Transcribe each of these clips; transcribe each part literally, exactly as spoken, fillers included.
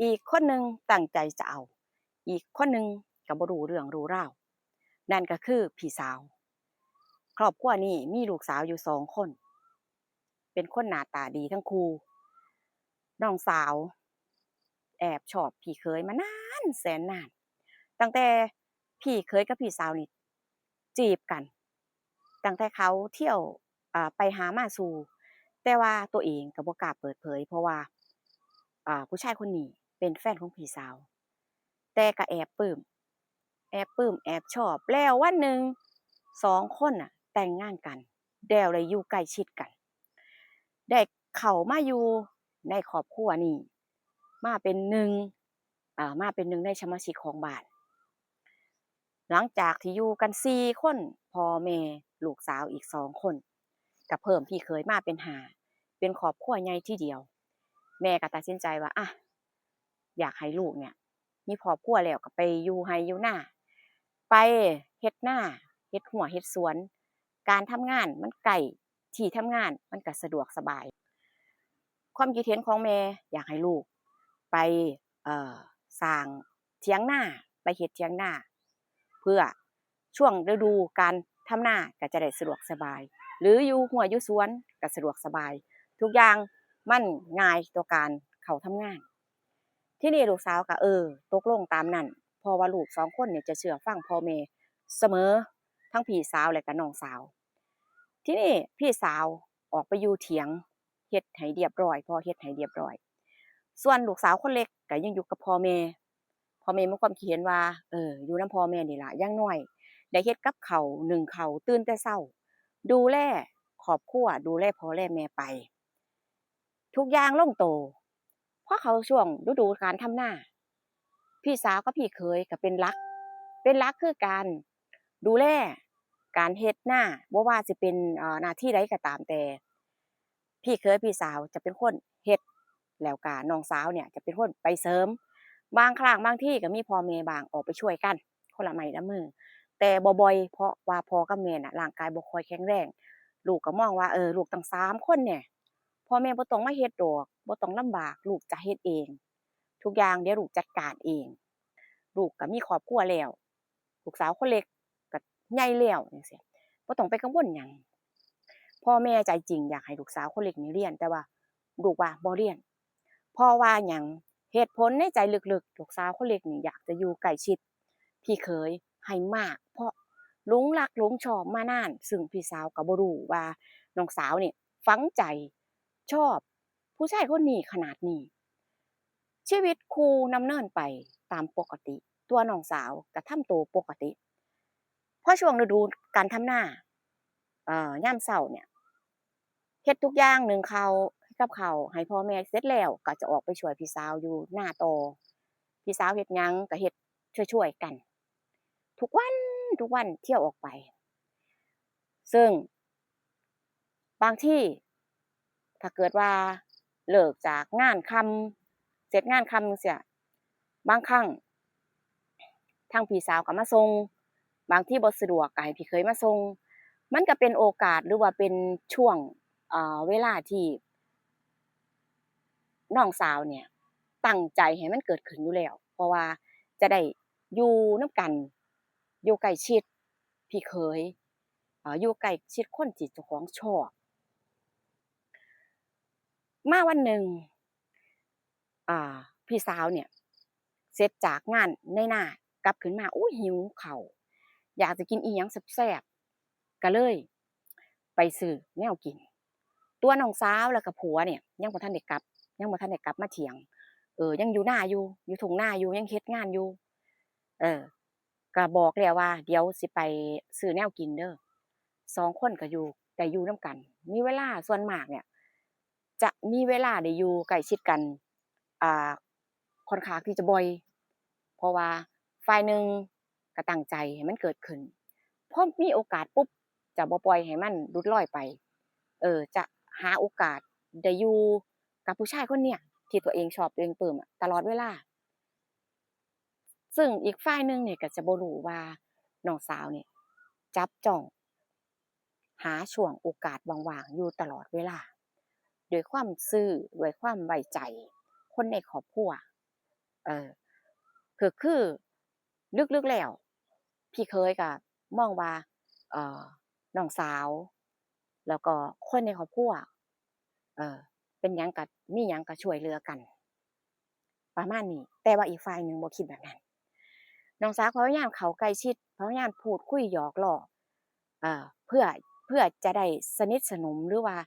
อีกคนหนึ่งตั้งใจจะเอา อีกคนหนึ่งก็บ่รู้เรื่องรู้ราว นั่นก็คือพี่สาว ครอบครัวนี้มีลูกสาวอยู่สองคน เป็นคนหน้าตาดีทั้งคู่ น้องสาวแอบชอบพี่เขยมานานแสนนาน ตั้งแต่พี่เขยกับพี่สาวนี่จีบกัน ตั้งแต่เขาเที่ยว อ่า ไปหามาสู่ แต่ว่าตัวเองก็บ่กล้าเปิดเผย เพราะว่า อ่า ผู้ชายคนนี้เป็นแฟนของพี่สาว แต่ก็แอบปลื้ม แอบปลื้ม แอบชอบ แล้ววันหนึ่งสองคนน่ะแต่งงานกัน แล้วได้อยู่ใกล้ชิดกัน ได้เข้ามาอยู่ในครอบครัวนี้ มาเป็นหนึ่ง อ่า มาเป็นหนึ่งในสมาชิกของบ้าน หลังจากที่อยู่กันสี่คน พ่อแม่ลูกสาวอีกสองคน ก็เพิ่มพี่เขยมาเป็นห้า เป็นครอบครัวใหญ่ทีเดียว แม่ก็ตัดสินใจว่า อ่ะ อยากให้ลูกเนี่ย มีครอบครัวแล้วก็ไปอยู่ไร่อยู่นา ไปเฮ็ดนา เฮ็ดไร่เฮ็ดสวน การทำงานมันใกล้ที่ทำงาน มันก็สะดวกสบาย ความคิดเห็นของแม่อยากให้ลูกไป เอ่อ สร้างเถียงนา ไปเฮ็ดเถียงนา เพื่อช่วงฤดูการทำนาก็จะได้สะดวกสบาย หรืออยู่ไร่อยู่สวนก็สะดวกสบาย ทุกอย่างมันง่ายต่อการเข้าทำงาน ทีนี้ลูกสาวก็ เออ ตกลงตามนั้น เพราะว่าลูกสองคนเนี่ยจะเชื่อฟังพ่อแม่เสมอ ทั้งพี่สาวและก็น้องสาว ทีนี้พี่สาวออกไปอยู่เถียง เฮ็ดให้เรียบร้อย พ่อเฮ็ดให้เรียบร้อย ส่วนลูกสาวคนเล็กก็ยังอยู่กับพ่อแม่ พ่อแม่มีความคิดเห็นว่า เออ อยู่นำพ่อแม่นี่ล่ะ อย่างน้อยได้เฮ็ดกับข้าว นึ่งข้าว ตื่นแต่เช้า ดูแลครอบครัว ดูแลพ่อแลแม่ไป ทุกอย่างลงโต พอเข้าช่วงฤดูการทำนา พี่สาวกับพี่เขยก็เป็นหลัก เป็นหลักคือการดูแลการเฮ็ดนา บ่ว่าสิเป็น เอ่อ หน้าที่ใดก็ตามแต่ พี่เขยพี่สาวจะเป็นคนเฮ็ด แล้วก็น้องสาวเนี่ยจะเป็นคนไปเสริม บางครั้งบางทีก็มีพ่อแม่บ้างออกไปช่วยกัน คนละไม้ละมือ แต่บ่บ่อย เพราะว่าพ่อกับแม่น่ะร่างกายบ่ค่อยแข็งแรง ลูกก็มองว่า เออ ลูกตั้งสามคนเนี่ย พ่อแม่บ่ต้องมาเฮ็ดดอก บ่ต้องลำบาก ลูกจะเฮ็ดเอง ทุกอย่างเดี๋ยวลูกจัดการเอง ลูกก็มีครอบครัวแล้ว ลูกสาวคนเล็กก็ใหญ่แล้วจั่งซี้ บ่ต้องไปกังวลหยัง พ่อแม่ใจจริงอยากให้ลูกสาวคนเล็กนี่เรียน แต่ว่าลูกว่าบ่เรียน เพราะว่าหยัง เหตุผลในใจลึกๆ ลูกสาวคนเล็กนี่อยากจะอยู่ใกล้ชิดพี่เขยให้มาก เพราะหลงรักหลงชอบมานาน ซึ่งพี่สาวก็บ่รู้ว่าน้องสาวนี่ฝังใจชอบผู้ชายคนนี้ขนาดนี้ ชีวิตคู่ดำเนินไปตามปกติ ตัวน้องสาวก็ทำตัวปกติ พอช่วงฤดูการทำนา เอ่อ ยามเช้าเนี่ย เฮ็ดทุกอย่าง นึ่งข้าว เฮ็ดกับข้าวให้พ่อแม่เสร็จแล้ว ก็จะออกไปช่วยพี่สาวอยู่นาต่อ พี่สาวเฮ็ดหยังก็เฮ็ดช่วยๆ กัน ทุกวัน ทุกวันเที่ยวออกไป ซึ่งบางทีถ้าเกิดว่าเลิกจากงานค่ำ เสร็จงานค่ำจั่งซี้ บางครั้งทางพี่สาวก็มาส่ง บางทีบ่สะดวกก็ให้พี่เขยมาส่ง มันก็เป็นโอกาสหรือว่าเป็นช่วง เอ่อ เวลาที่น้องสาวเนี่ยตั้งใจให้มันเกิดขึ้นอยู่แล้ว เพราะว่าจะได้อยู่นำกัน อยู่ใกล้ชิดพี่เขย เอ่อ อยู่ใกล้ชิดคนที่เจ้าของชอบ มาวันหนึ่ง อ่า พี่สาวเนี่ย เสร็จจากงานในนา กลับขึ้นมา อู้ หิวข้าว อยากจะกินอิหยังแซ่บๆ ก็เลยไปซื้อแนวกิน ตัวน้องสาวแล้วก็ผัวเนี่ย ยังบ่ทันได้กลับ ยังบ่ทันได้กลับมาเถียง เออ ยังอยู่นาอยู่ อยู่ทุ่งนาอยู่ ยังเฮ็ดงานอยู่ เออ ก็บอกแล้วว่า เดี๋ยวสิไปซื้อแนวกินเด้อ สองคนก็อยู่ ได้อยู่นำกัน มีเวลาส่วนมากเนี่ย จะมีเวลาได้อยู่ใกล้ชิดกัน อ่า ค่อนข้างที่จะบ่อย เพราะว่าฝ่ายหนึ่งก็ตั้งใจให้มันเกิดขึ้น พอมีโอกาสปุ๊บ จะบ่ปล่อยให้มันหลุดลอยไป เออ จะหาโอกาสได้อยู่กับผู้ชายคนเนี้ย ที่ตัวเองชอบ ตัวเองปลื้มอะ ตลอดเวลา ซึ่งอีกฝ่ายหนึ่งเนี่ยก็จะบ่รู้ว่าน้องสาวเนี่ยจับจ้องหาช่วงโอกาสว่างๆ อยู่ตลอดเวลา ด้วยความซื่อ ด้วยความไว้ใจคนในครอบครัว เออ คือ คือ ลึกๆแล้ว พี่เขยก็มองว่า เอ่อ น้องสาว แล้วก็คนในครอบครัว เอ่อ เป็นหยังก็ มีหยังก็ช่วยเหลือกัน ประมาณนี้ แต่ว่าอีกฝ่ายหนึ่งบ่คิดแบบนั้น น้องสาวพยายามเข้าใกล้ชิด พยายามพูดคุยหยอกล้อ เอ่อ เพื่อ เพื่อจะได้สนิทสนม หรือว่า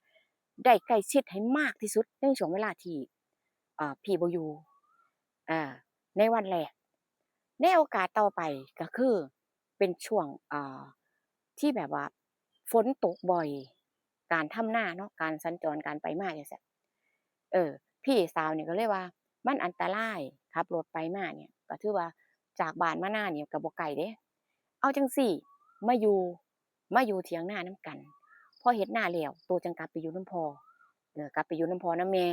ได้ใกล้ชิดให้มากที่สุดในช่วงเวลาที่ เอ่อ พี่บ่อยู่ อ่า ในวันแรก ในโอกาสต่อไปก็คือเป็นช่วง อ่า ที่แบบว่าฝนตกบ่อย การทำนาเนาะ การสัญจร การไปมาจั่งซี้ เออ พี่สาวนี่ก็เลยว่า มันอันตราย ขับรถไปมาเนี่ย ก็ถือว่าจากบ้านมานานี่ก็บ่ไกลเด้ เอาจั่งซี้ มาอยู่ มาอยู่เถียงนานำกัน พอเฮ็ดนาแล้ว โตจั่งกลับไปอยู่นำพ่อ เออ กลับไปอยู่นำพ่อนำแม่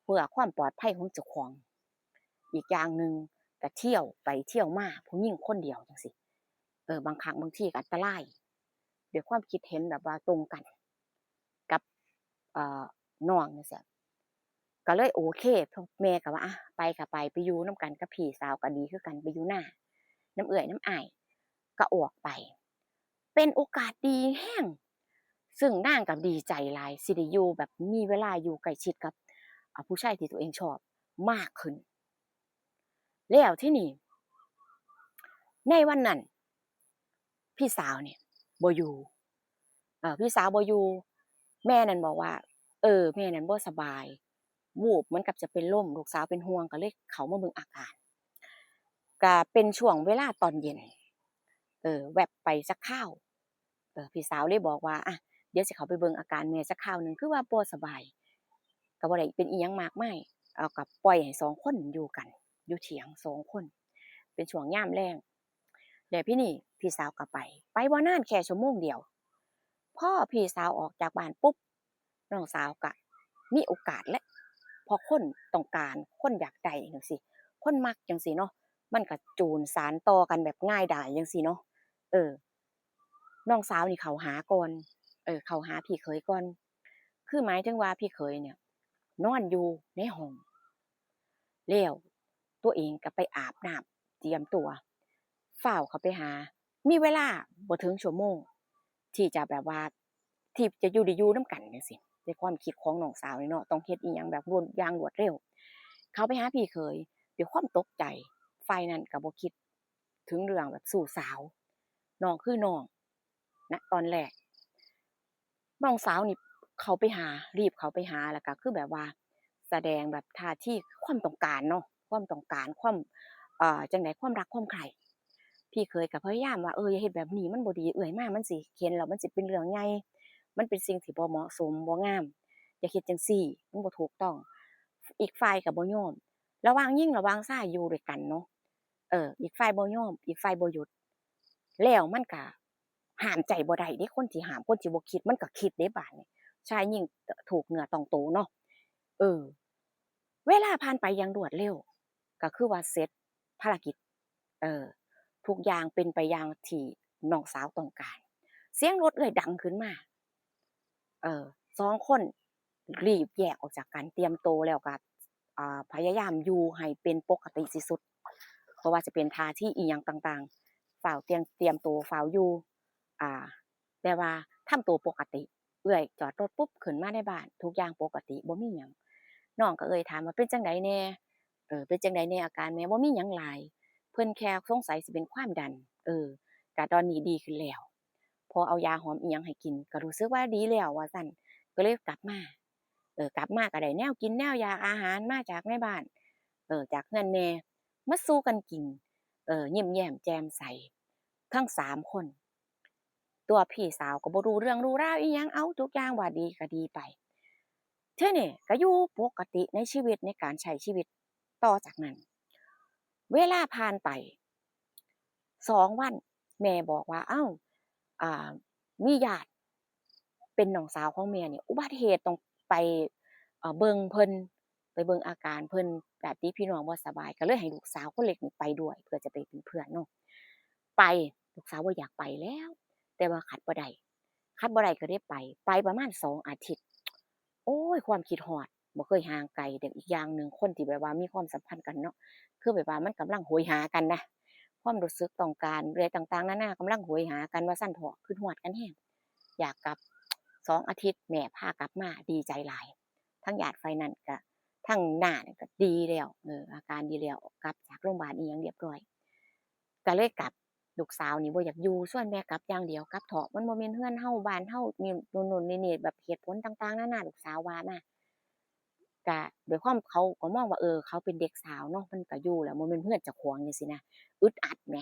เพื่อความปลอดภัยของเจ้าของ อีกอย่างหนึ่งก็เที่ยวไปเที่ยวมา ผู้หญิงคนเดียวจั่งซี้ เออ บางครั้งบางทีก็อันตราย ด้วยความคิดเห็นแบบว่าตรงกันกับ เอ่อ น้องจั่งซี้ ก็เลยโอเค แม่ก็ว่า อะ ไปก็ไป ไปอยู่นำกันกับพี่สาวก็ดีคือกัน ไปอยู่นานำเอื้อยนำอ้าย ก็ออกไป เป็นโอกาสดีแฮง ซึ่งนางก็ดีใจหลาย สิได้อยู่แบบมีเวลาอยู่ใกล้ชิดกับ อ่า ผู้ชายที่ตัวเองชอบมากขึ้น แล้วทีนี้ ในวันนั้น พี่สาวเนี่ยบ่อยู่ เอ่อ พี่สาวบ่อยู่ แม่นั่นบอกว่า เออ แม่นั่นบ่สบาย วูบเหมือนกับจะเป็นลม ลูกสาวเป็นห่วง ก็เลยเข้ามาเบิ่งอาการ ก็เป็นช่วงเวลาตอนเย็น เออ แว็บไปจักคาว เออ พี่สาวเลยบอกว่า อะ เดี๋ยวสิเข้าไปเบิ่งอาการแม่จักคาวหนึ่ง คือว่าบ่สบาย ก็บ่ได้เป็นอิหยังมากมาย เอาก็ปล่อยให้สองคนอยู่กัน อยู่เถียงสองคน เป็นช่วงยามแลง แล้วทีนี้พี่สาวก็ไป ไปบ่นานแค่ชั่วโมงเดียว พอพี่สาวออกจากบ้านปุ๊บ น้องสาวก็มีโอกาสแล้ว เพราะคนต้องการ คนอยากได้จั่งซี้ คนมักจั่งซี้เนาะ มันก็จูนสานต่อกันแบบง่ายดายจั่งซี้เนาะ เออ น้องสาวนี่เข้าหาก่อน เออ เข้าหาพี่เขยก่อน คือหมายถึงว่าพี่เขยเนี่ยนอนอยู่ในห้อง แล้วตัวเองก็ไปอาบน้ำเตรียมตัว ฟ้าวเข้าไปหา มีเวลาบ่ถึงชั่วโมง ที่จะแบบว่า ที่จะอยู่ ได้อยู่นำกันจั่งซี้ ในความคิดของน้องสาวนี่เนาะ ต้องเฮ็ดอิหยังแบบรวด อย่างรวดเร็ว เข้าไปหาพี่เขยด้วยความตกใจ ฝ่ายนั้นก็บ่คิดถึงเรื่องแบบชู้สาว น้องคือน้อง ณ ตอนแรก น้องสาวนี่เข้าไปหา รีบเข้าไปหา แล้วก็คือแบบว่าแสดงแบบท่าทีความต้องการเนาะ ความต้องการ ความ เอ่อ จั่งใด ความรักความใคร่ พี่เขยก็พยายามว่า เออ อย่าเฮ็ดแบบนี้ มันบ่ดี เอื้อยมามันสิเห็นแล้วมันสิเป็นเรื่องใหญ่ มันเป็นสิ่งที่บ่เหมาะสม บ่งาม อย่าเฮ็ดจั่งซี้ มันบ่ถูกต้อง อีกฝ่ายก็บ่ยอม ระหว่างหญิงระหว่างชายอยู่ด้วยกันเนาะ เออ อีกฝ่ายบ่ยอม อีกฝ่ายบ่หยุด แล้วมันก็ห้ามใจบ่ได้เด้ คนที่ห้าม คนที่บ่คิด มันก็คิดเด้บาดนี้ ชายหญิงถูกเนื้อต้องตัวเนาะ เออ เวลาผ่านไปอย่างรวดเร็ว ก็คือว่าเสร็จภารกิจ เออ ทุกอย่างเป็นไปอย่างที่น้องสาวต้องการ เสียงรถเอื้อยดังขึ้นมา เออ สองคนรีบแยกออกจากกัน เตรียมตัวแล้วก็ อ่า พยายามอยู่ให้เป็นปกติที่สุด บ่ว่าจะเป็นท่าทีอิหยังต่างๆ ฟ้าวเตรียม เตรียมตัว ฟ้าวอยู่ อ่า แต่ว่าทำตัวปกติ เอื้อยจอดรถปุ๊บ ขึ้นมาในบ้าน ทุกอย่างปกติ บ่มีหยัง น้องก็เอ่ยถามว่า เป็นจั่งใดแหน่ เออ เป็นจั่งใดแหน่อาการแม่ บ่มีหยังหลาย เพิ่นแค่สงสัยสิเป็นความดัน เออ ก็ตอนนี้ดีขึ้นแล้ว พอเอายาหอมอิหยังให้กิน ก็รู้สึกว่าดีแล้ว ว่าซั่น ก็เลยกลับมา เออ กลับมาก็ได้แนวกินแนวอยาก อาหารมาจากในบ้าน เออ จากเฮือนแม่ มาสู่กันกิน เออ ยิ้มแย้มแจ่มใส ทั้งสามคน ตัวพี่สาวก็บ่รู้เรื่องรู้ราวอิหยัง เอ้า ทุกอย่างว่าดีก็ดีไป ทีนี้ก็อยู่ปกติในชีวิต ในการใช้ชีวิตต่อจากนั้น เวลาผ่านไปสองวัน แม่บอกว่า เอ้า อ่า มีญาติ เป็นน้องสาวของแม่เนี่ย อุบัติเหตุต้องไป เอ่อ เบิ่งเพิ่น ไปเบิ่งอาการเพิ่น ญาติพี่น้องบ่สบาย ก็เลยให้ลูกสาวคนเล็กนี่ไปด้วย เพื่อจะไปเป็นเพื่อนเนาะ ไป ลูกสาวบ่อยากไปแล้ว แต่ว่าขัดบ่ได้ ขัดบ่ได้ก็เลยไป ไปประมาณสองอาทิตย์ โอ้ย ความคิดฮอด บ่เคยห่างไกล แต่อีกอย่างหนึ่งคนที่แบบว่ามีความสัมพันธ์กันเนาะ คือแบบว่ามันกำลังโหยหากันนะ ความรู้สึกต้องการเรื่องต่างๆ นานา กำลังโหยหากันว่าซั่นเถาะ คิดฮอดกันแฮง อยากกลับ สองอาทิตย์แม่พากลับมา ดีใจหลาย ทั้งญาติฝ่ายนั้นก็ ทั้งน้านี่ก็ดีแล้ว เออ อาการดีแล้ว กลับจากโรงบาลอิหยังเรียบร้อย ก็เลยกลับ ลูกสาวนี่บ่อยากอยู่ ชวนแม่กลับอย่างเดียว กลับเถาะ มันบ่แม่นเฮือนเฮา บ้านเฮา นี่ โน่นๆ นี่ๆ แบบเหตุผลต่างๆ นานา ลูกสาวว่ามา ก็ด้วยความเขาก็มองว่า เออ เขาเป็นเด็กสาวเนาะ มันก็อยู่แล้ว บ่แม่นเฮือนเจ้าของจั่งซี้นะ อึดอัดแหม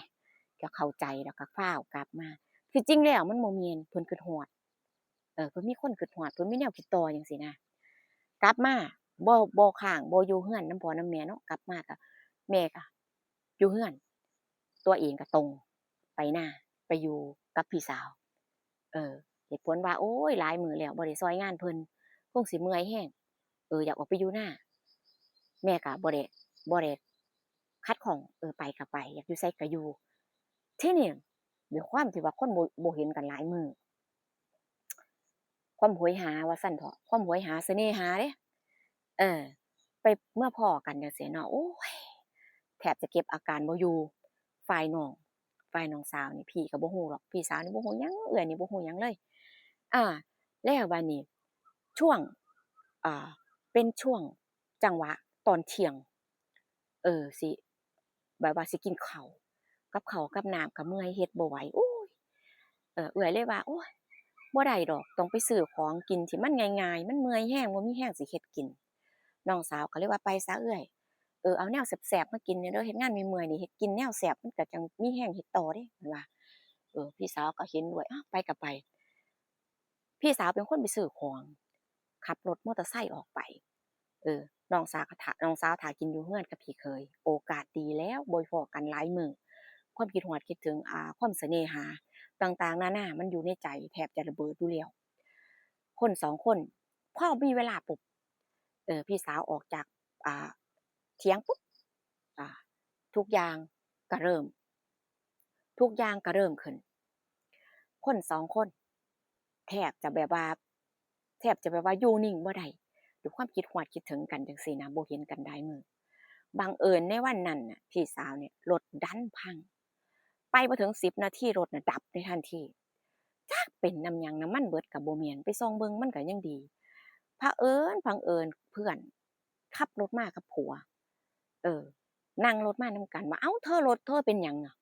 ก็เข้าใจ แล้วก็ฟ้าวกลับมา ที่จริงแล้วมันบ่แม่น เพิ่นคิดฮอด เออ เพิ่นมีคนคิดฮอด เพิ่นมีแนวคิดต่อจั่งซี้นะ กลับมา บ่ บ่ค้าง บ่อยู่เฮือนนำพ่อนำแม่เนาะ กลับมาก็ แม่ก็อยู่เฮือน ตัวเองก็ตรงไปนา ไปอยู่กับพี่สาว เออ เหตุผลว่า โอ๊ย หลายมื้อแล้วบ่ได้ซ่อยงานเพิ่น คงสิเมื่อยแฮง เออ อยากออกไปอยู่นา แม่ก็บ่ได้ บ่ได้ขัดข้อง เออ ไปก็ไป อยากอยู่ไสก็อยู่ ทีนี้ด้วยความที่ว่าคนบ่ บ่เห็นกันหลายมื้อ ความโหยหาว่าซั่นเถาะ ความโหยหาเสน่หาเด้ เออ ไปเมือพ้อกันจั่งซี้เนาะ โอ๊ย แทบจะเก็บอาการบ่อยู่ ฝ่ายน้อง ฝ่ายน้องสาวนี่ พี่ก็บ่ฮู้ดอก พี่สาวนี่บ่ฮู้หยัง เอื้อยนี่บ่ฮู้หยังเลย อา แล้วบาดนี้ ช่วง อ่า เป็นช่วงจังหวะตอนเที่ยง เออ สิ แบบว่าสิกินข้าว กับข้าวกับน้ำก็เมื่อยเฮ็ดบ่ไหว โอ๊ย เออ เอื้อยเลยว่า โอ๊ย บ่ได้ดอก ต้องไปซื้อของกินที่มันง่ายๆ มันเมื่อยแฮง บ่มีแฮงสิเฮ็ดกิน น้องสาวก็เลยว่า ไปซะเอื้อย เออ เอาแนวแซ่บๆ มากินแหน่เด้อ เฮ็ดงานเมื่อยๆ นี่ เฮ็ดกินแนวแซ่บมันก็จั่งมีแฮงเฮ็ดต่อเด้ เพิ่นว่า เออ พี่สาวก็เห็นด้วย อ้าว ไปก็ไป พี่สาวเป็นคนไปซื้อของ ขับรถมอเตอร์ไซค์ออกไป เออ น้องสาวก็ถ่า น้องสาวถ่ากินอยู่เฮือนกับพี่เขย โอกาสดีแล้ว บ่พ้อกันหลายมื้อ ความคิดฮอดคิดถึง อ่า ความเสน่หาต่างๆ นานา มันอยู่ในใจแทบจะระเบิดอยู่แล้ว คนสองคน พอมีเวลาปุ๊บ เออ พี่สาวออกจาก อ่า เถียงปุ๊บ อ่า ทุกอย่างก็เริ่ม ทุกอย่างก็เริ่มขึ้น คนสองคน แทบจะแบบว่า แทบจะแบบว่าอยู่นิ่งบ่ได้ ด้วยความคิดฮอดคิดถึงกันจั่งซี้นะ บ่เห็นกันหลายมื้อ บังเอิญในวันนั้นน่ะ พี่สาวเนี่ยรถดันพัง ไปบ่ถึงสิบนาทีรถน่ะดับในทันที จักเป็นนำหยัง น้ำมันเบิดก็บ่แม่น ไปส่องเบิ่งมันก็ยังดี เผอิญ บังเอิญเพื่อน ขับรถมากับผัว เออ นั่งรถมานำกัน ว่า "เอ้า เธอ รถเธอเป็นหยังอะ?"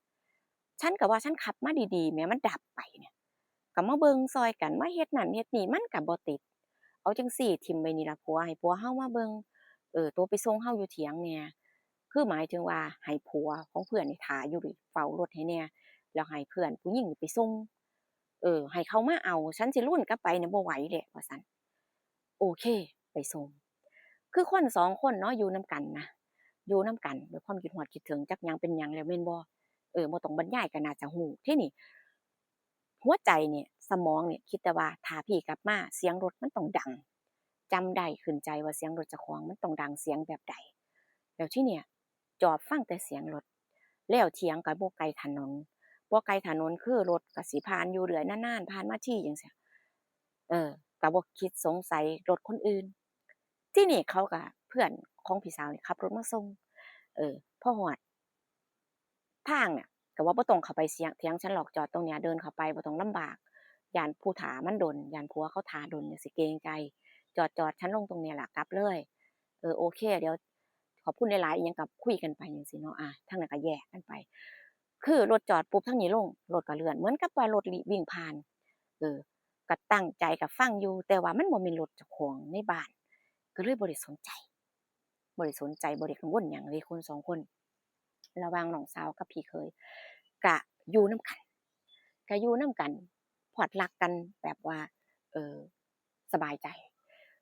ฉันก็ว่าฉันขับมาดีๆ แหม มันดับไปเนี่ย ก็มาเบิ่งซ่อยกัน มาเฮ็ดนั่นเฮ็ดนี่ มันก็บ่ติด เอาจั่งซี้ ถิ่มไว้นี่ล่ะผัว ให้ผัวเฮามาเบิ่ง เออ โตไปส่งเฮาอยู่เถียงแหน่ คือหมายถึงว่าให้ผัวของเพื่อนนี่ถ่าอยู่ เฝ้ารถให้แหน่ แล้วให้เพื่อนผู้หญิงนี่ไปส่ง เออ ให้เขามาเอา ฉันสิลุ้นกลับไปเนี่ยบ่ไหวแหละ ว่าซั่น โอเค ไปส่ง คือคนสองคนเนาะ อยู่นำกันนะ อยู่นำกันด้วยความคิดฮอดคิดถึง จักหยังเป็นหยังแล้วแม่นบ่ เออ บ่ต้องบรรยายก็น่าจะฮู้ ทีนี้ หัวใจเนี่ย สมองเนี่ย คิดแต่ว่าถ้าพี่กลับมา เสียงรถมันต้องดัง จำได้ขึ้นใจว่าเสียงรถเจ้าของมันต้องดังเสียงแบบใด แล้วทีเนี้ย จอบฟังแต่เสียงรถ แล้วเถียงก็บ่ไกลถนน บ่ไกลถนนคือรถก็สิผ่านอยู่เรื่อย นานๆ ผ่านมาทีจั่งซี้ เออ ก็บ่คิดสงสัยรถคนอื่น ทีนี้เขาก็ เพื่อนของพี่สาวนี่ขับรถมาส่ง เออ พอฮอด ทางเนี่ย ก็ว่าบ่ต้องเข้าไปเสียง เถียงฉันหรอก จอดตรงเนี้ย เดินเข้าไปบ่ต้องลำบาก ย้านผู้ถ่ามันดน ย้านผัวเขาถ่าดนจั่งซี้ เกรงใจ จอด จอด ฉันลงตรงเนี้ยล่ะ กลับเลย เออ โอเค เดี๋ยวขอบคุณหลายๆ อิหยังก็คุยกันไปจั่งซี้เนาะ อ่า ทางนั้นก็แยกกันไป คือรถจอดปุ๊บ ทางนี้ลง รถก็เลื่อน เหมือนกับว่ารถวิ่งผ่าน เออ ก็ตั้งใจก็ฟังอยู่ แต่ว่ามันบ่แม่นรถเจ้าของในบ้าน ก็เลยบ่ได้สนใจ บ่ได้สนใจ บ่ได้กังวลหยังเลย คนสองคน ระหว่างน้องสาวกับพี่เขย ก็อยู่นำกัน ก็อยู่นำกัน พลอดรักกันแบบว่า เออ สบายใจ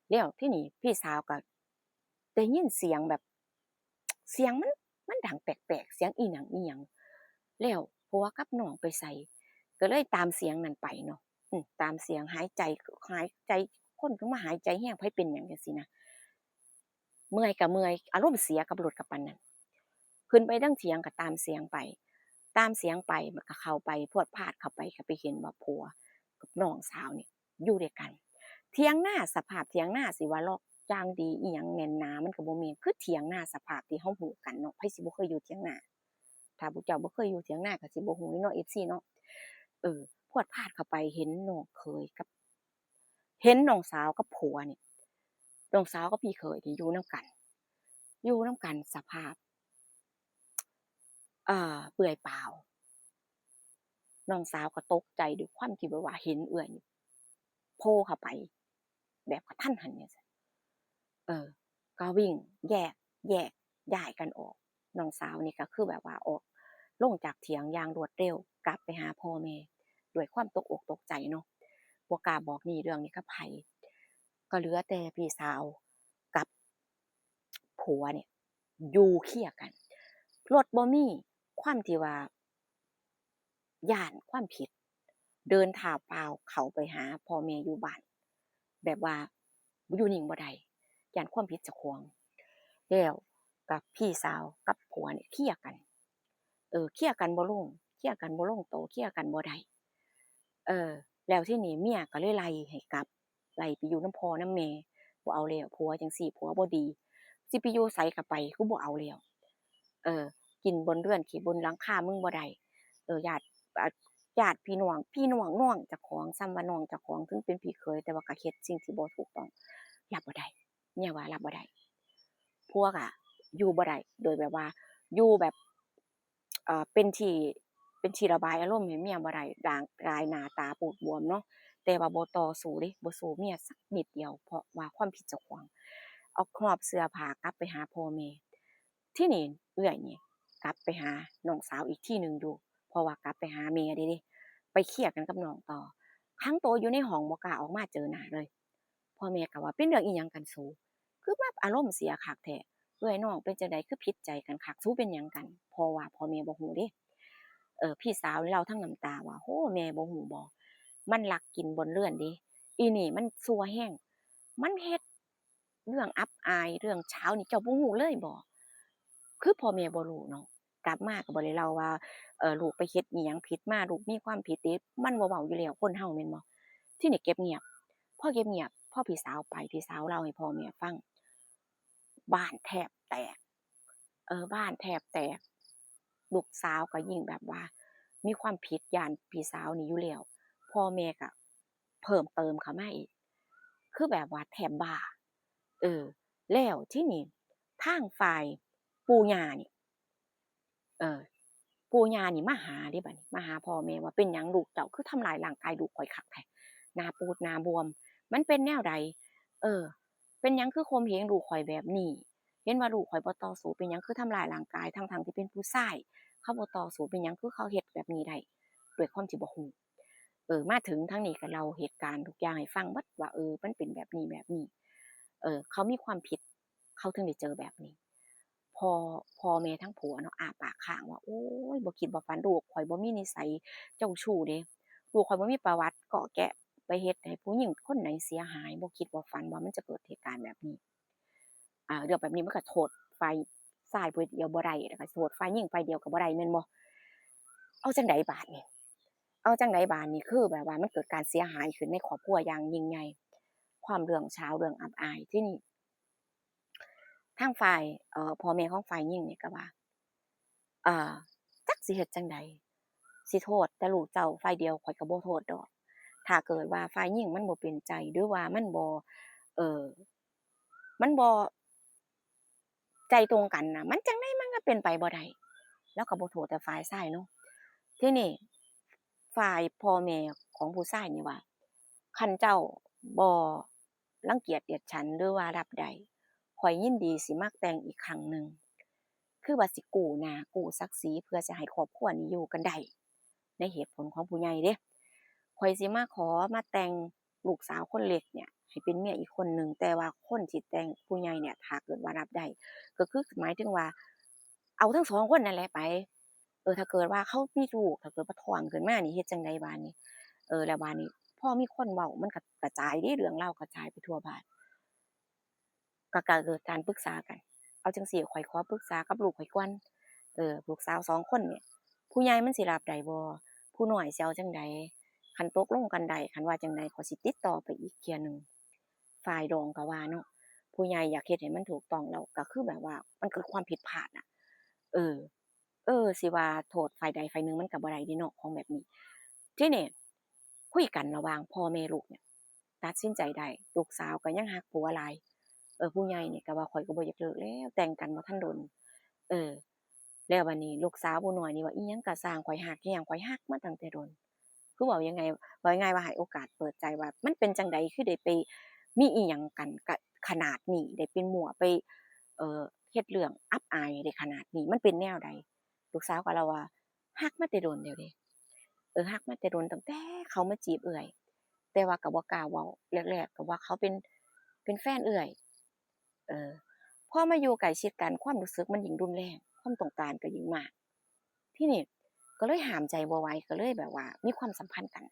แล้วทีนี้พี่สาวก็ได้ยินเสียงแบบ เสียงมัน มันดังแปลกๆ เสียงอีหยังอีหยัง แล้วผัวกับน้องไปไส ก็เลยตามเสียงนั้นไปเนาะ อืม ตามเสียงหายใจ หายใจ คนคือมาหายใจแฮง ไผเป็นหยังจั่งซี้นะ เมื่อยก็เมื่อย อารมณ์เสียกับรถก็ปานนั้น ขึ้นไปเทิงเถียงก็ตามเสียงไป ตามเสียงไป มันก็เข้าไป พรวดพราดเข้าไป ก็ไปเห็นว่าผัวกับน้องสาวนี่อยู่ด้วยกัน เถียงนา สภาพเถียงนาสิว่าลอก อย่างดีอีหยังแน่นหนา มันก็บ่แม่น คือเถียงนาสภาพที่เฮาฮู้กันเนาะ ไผสิบ่เคยอยู่เถียงนา ถ้าผู้เจ้าบ่เคยอยู่เถียงนาก็สิบ่ฮู้เนาะ เอฟซี เนาะ เออ พรวดพลาดเข้าไปเห็นน้องเขยกับ เห็นน้องสาวกับผัวนี่ น้องสาวกับพี่เขยนี่อยู่นำกัน อยู่นำกันสภาพ เอ่อ เปลือยเปล่า น้องสาวก็ตกใจด้วยความที่แบบว่าเห็นเอื้อยนี่โผล่เข้าไป แบบกะทันหันจั่งซี้ เออ ก็วิ่งแยก แยกย้ายกันออก น้องสาวนี่ก็คือแบบว่าออก ลงจากเถียงอย่างรวดเร็ว กลับไปหาพ่อแม่ ด้วยความตกอกตกใจเนาะ บ่กล้าบอกนี่เรื่องนี้กับไผ ก็เหลือแต่พี่สาวกับผัวเนี่ย อยู่เคลียร์กัน รถบ่มี ความที่ว่า ย้านความผิด เดินเท้าเปล่าเข้าไปหาพ่อแม่อยู่บ้าน แบบว่าอยู่นิ่งบ่ได้ ย้านความผิดเจ้าของ แล้วกับพี่สาวกับผัวเนี่ยเคลียร์กัน เออ เคลียร์กันบ่ลง เคลียร์กันบ่ลงโต เคลียร์กันบ่ได้ เออ แล้วทีนี้เมียก็เลยไล่ให้กลับ ไล่ไปอยู่นำพ่อนำแม่ บ่เอาแล้ว ผัวจั่งซี้ ผัวบ่ดี สิไปอยู่ไสก็ไป คือบ่เอาแล้ว เออ กินบนเรือนขี้บนหลังคามึงบ่ได้ เออ ญาติ อ่า ญาติพี่น้อง พี่น้องน้องเจ้าของ ส่ำว่าน้องเจ้าของ ถึงเป็นพี่เขย แต่ว่าก็เฮ็ดสิ่งที่บ่ถูกต้อง รับบ่ได้ เมียว่ารับบ่ได้ ผัวก็อยู่บ่ได้ โดยแบบว่า อยู่แบบ เอ่อ เป็นที่ เป็นที่ระบายอารมณ์ให้เมียบ่ได้ ร่างกายหน้าตาปูดบวมเนาะ แต่ว่าบ่ต่อสู้เด้ บ่สู้เมียสักนิดเดียว เพราะว่าความผิดเจ้าของ เอาหอบเสื้อผ้ากลับไปหาพ่อแม่ ทีนี้เอื้อยนี่กลับไปหาน้องสาวอีกทีหนึ่งอยู่ เพราะว่ากลับไปหาแม่เด้ ไปเคลียร์กันกับน้องต่อ ขังตัวอยู่ในห้อง บ่กล้าออกมาเจอหน้าเลย พ่อแม่ก็ว่า "เป็นเรื่องอีหยังกันสู คือมาอารมณ์เสียคักแท้ เอื้อยน้องเป็นจั่งใด คือผิดใจกันคัก สูเป็นหยังกัน" เพราะว่าพ่อแม่บ่ฮู้เด้ เอ่อ พี่สาวเล่าทั้งน้ำตาว่า "โอ้ แม่บ่ฮู้บ่ มันลักกินบนเรือนเด้ อีนี่มันซั่วแฮง มันเฮ็ดเรื่องอับอาย เรื่องเช้านี่เจ้าบ่ฮู้เลยบ่ คือพ่อแม่บ่รู้เนาะ กลับมาก็บ่ได้เล่าว่า เอ่อ ลูกไปเฮ็ดอีหยังผิดมา ลูกมีความผิดเด้ มันบ่เว้าอยู่แล้ว คนเฮาแม่นบ่ ทีนี้เก็บเงียบ พอเก็บเงียบ พอพี่สาวไป พี่สาวเล่าให้พ่อแม่ฟัง บ้านแทบแตก เออ บ้านแทบแตก ลูกสาวก็ยิ่งแบบว่ามีความผิดย้านพี่สาวนี่อยู่แล้ว พ่อแม่ก็เพิ่มเติมเข้ามาอีก คือแบบว่าแทบบ้า เออ แล้วทีนี้ทางฝ่ายปู่ย่านี่ เออ ปู่ย่านี่มาหาเด้บัดนี้ มาหาพ่อแม่ว่า "เป็นหยังลูกเจ้าคือทำร้ายร่างกายลูกข้อยคักแท้ หน้าปูดหน้าบวม มันเป็นแนวใด เออ เป็นหยังคือข่มเหงลูกข้อยแบบนี้ เห็นว่าลูกข้อยบ่ต่อสู้ เป็นหยังคือทำร้ายร่างกาย ทั้งๆที่เป็นผู้ชาย เขาบ่ต่อสู้ เป็นหยังคือเขาเฮ็ดแบบนี้ได้" ด้วยความที่บ่ฮู้ เออ มาถึงทางนี้ก็เล่าเหตุการณ์ทุกอย่างให้ฟังเบิดว่า เออ มันเป็นแบบนี้แบบนี้ เออ เขามีความผิด เขาถึงได้เจอแบบนี้ พ่อ พ่อแม่ทั้งผัวเนาะ อ้าปากค้างว่า "โอ๊ย บ่คิดบ่ฝัน ลูกข้อยบ่มีนิสัยเจ้าชู้เด้ ลูกข้อยบ่มีประวัติเกาะแกะไปเฮ็ดให้ผู้หญิงคนไหนเสียหาย บ่คิดบ่ฝันว่ามันจะเกิดเหตุการณ์แบบนี้" อ่า เรื่องแบบนี้มันก็โทษฝ่ายชายผู้เดียวบ่ได้ แล้วก็โทษฝ่ายหญิงฝ่ายเดียวก็บ่ได้แม่นบ่ เอาจั่งใดบาดนี้ เอาจั่งใดบาดนี้ คือแบบว่ามันเกิดการเสียหายขึ้นในครอบครัวอย่างยิ่งใหญ่ ความเรื่องเช้าเรื่องอับอาย ทีนี้ ทางฝ่าย เอ่อ พ่อแม่ของฝ่ายหญิงนี่ก็ว่า เอ่อ จักสิเฮ็ดจั่งใด สิโทษแต่ลูกเจ้าฝ่ายเดียวข้อยก็บ่โทษดอก ถ้าเกิดว่าฝ่ายหญิงมันบ่เป็นใจ หรือว่ามันบ่ เอ่อ มันบ่ใจตรงกันน่ะ มันจั่งใดมันก็เป็นไปบ่ได้ ลาวก็บ่โทษแต่ฝ่ายชายเนาะ ทีนี้ฝ่ายพ่อแม่ของผู้ชายนี่ว่า คันเจ้าบ่รังเกียจเดียดฉัน หรือว่ารับได้ ข้อยยินดีสิมาแต่งอีกครั้งหนึ่ง คือว่าสิกู้หน้ากู้ศักดิ์ศรี เพื่อจะให้ครอบครัวนี้อยู่กันได้ ในเหตุผลของผู้ใหญ่เด้ ข้อยสิมาขอมาแต่งลูกสาวคนเล็กเนี่ย ให้เป็นเมียอีกคนหนึ่ง แต่ว่าคนที่แต่งผู้ใหญ่เนี่ย ถ้าเกิดว่ารับได้ ก็คือหมายถึงว่า เอาทั้งสองคนนั่นแหละไป เออ ถ้าเกิดว่าเขามีลูก ถ้าเกิดว่าท้องขึ้นมานี่ เฮ็ดจั่งใดบาดนี้ เออ แล้วบาดนี้ พอมีคนเว้า มันก็กระจายเด้ เรื่องราวกระจายไปทั่วบ้าน ก็ ก็เกิดการปรึกษากัน เอาจั่งซี้ ข้อยขอปรึกษากับลูกข้อยก่อน เออ ลูกสาวสองคนเนี่ย ผู้ใหญ่มันสิรับได้บ่ ผู้น้อยสิเอาจั่งใด คันตกลงกันได้ คันว่าจั่งใด ข้อยสิติดต่อไปอีกเทื่อหนึ่ง ฝ่ายน้องก็ว่าเนาะ ผู้ใหญ่อยากเฮ็ดให้มันถูกต้อง แล้วก็คือแบบว่ามันเกิดความผิดพลาดน่ะ เออ เออ สิว่าโทษฝ่ายใดฝ่ายหนึ่งมันก็บ่ได้เด้เนาะ ของแบบนี้ ทีนี้คุยกันระหว่างพ่อแม่ลูกเนี่ย ตัดสินใจได้ ลูกสาวก็ยังฮักผัวหลาย เออ ผู้ใหญ่นี่ก็ว่า "ข้อยก็บ่อยากเลิกแล้ว แต่งกันบ่ทันโดน" เออ แล้วบัดนี้ลูกสาวผู้น้อยนี่ว่า "อิหยังก็ซ่าง ข้อยฮักแฮง ข้อยฮักมาตั้งแต่โดน" คือเว้ายังไง เว้าง่ายๆว่าให้โอกาสเปิดใจว่า มันเป็นจั่งใดคือได้ไปมีอิหยังกันกะขนาดนี้ ได้ไปมั่วไป เอ่อ เฮ็ดเรื่องอับอายได้ขนาดนี้ มันเป็นแนวใด ลูกสาวก็เล่าว่า ฮักมาแต่โดนแล้วเด้ เออ ฮักมาแต่โดนตั้งแต่เขามาจีบเอื้อย แต่ว่าก็บ่กล้าเว้า แรกๆก็ว่าเขาเป็น เป็นแฟนเอื้อย เออ พอมาอยู่ใกล้ชิดกัน ความรู้สึกมันยิ่งรุนแรง ความต้องการก็ยิ่งมาก ทีนี้ก็เลยห้ามใจบ่ไหว ก็เลยแบบว่ามีความสัมพันธ์กัน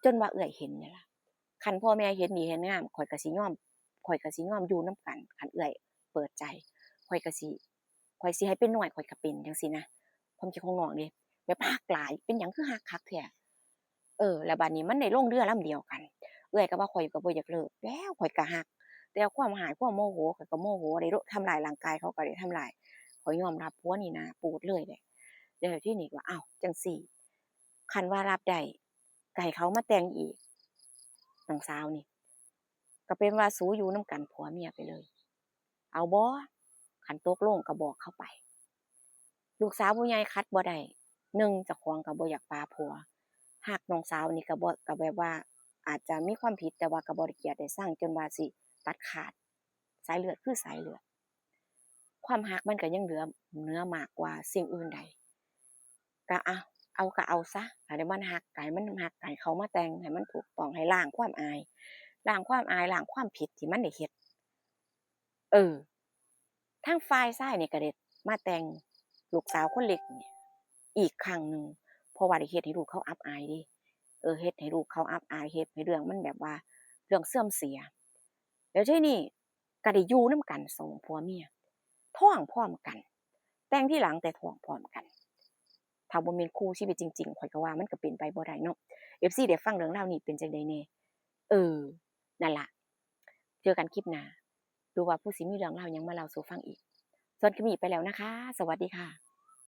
จนว่าเอื้อยเห็นนี่ล่ะ คันพ่อแม่เห็นดีเห็นงาม ข้อยก็สิยอม ข้อยก็สิยอมอยู่นำกัน คันเอื้อยเปิดใจ ข้อยก็สิ ข้อยสิให้เป็นน้อย ข้อยก็เป็นจั่งซี้นะ ความคิดของน้องเด้ แบบฮักหลาย เป็นหยังคือฮักคักแท้ เออ แล้วบัดนี้มันได้ลงเรือลำเดียวกัน เอื้อยก็ว่าข้อยก็บ่อยากเลิก แล้วข้อยก็ฮัก แต่ความอ้ายความโมโห ข้อยก็โมโห ได้ทำร้ายร่างกายเขาก็ได้ทำร้าย ข้อยยอมรับ ผัวนี่หน้าปูดเลยแหละ แล้วทีนี้ว่า อ้าว จั่งซี้ คันว่ารับได้ ก็ให้เขามาแต่งอีก น้องสาวนี่ ก็เป็นว่าสูอยู่นำกันผัวเมียไปเลย เอาบ่ คันตกลงก็บอกเขาไป ลูกสาวผู้ใหญ่ขัดบ่ได้ หนึ่ง เจ้าของก็บ่อยากปาผัว ฮักน้องสาวนี่ก็บ่ ก็แบบว่าอาจจะมีความผิด แต่ว่าก็บ่ได้เกลียดได้ชังจนว่าสิตัดขาด สายเลือดคือสายเลือด ความฮักมันก็ยังเหลือ เหนือมากกว่าสิ่งอื่นใด ก็ อ่ะ เอาก็เอาซะ ถ้าได้มันฮัก ก็ให้มันฮัก ให้เขามาแต่ง ให้มันถูกต้อง ให้ล้างความอาย ล้างความอาย ล้างความผิดที่มันได้เฮ็ด เออ ทางฝ่ายชายนี่ก็ได้มาแต่งลูกสาวคนเล็กนี่อีกครั้งหนึ่ง เพราะว่าได้เฮ็ดให้ลูกเขาอับอายเด้ เออ เฮ็ดให้ลูกเขาอับอาย เฮ็ดให้เรื่องมันแบบว่า เรื่องเสื่อมเสีย แล้วทีนี้ก็ได้อยู่นำกันสองผัวเมีย ท้องพร้อมกัน แต่งทีหลังแต่ท้องพร้อมกัน ถ้าบ่แม่นคู่ชีวิตจริงๆ ข้อยก็ว่ามันก็เป็นไปบ่ได้เนาะ เอฟซี ได้ฟังเรื่องราวนี้เป็นจั่งใดแน่ เออ นั่นล่ะ เจอกันคลิปหน้า ดูว่าผู้สิมีเรื่องราวหยังมาเล่าสู่ฟังอีก ส่วนคลิปนี้ไปแล้วนะคะ สวัสดีค่ะ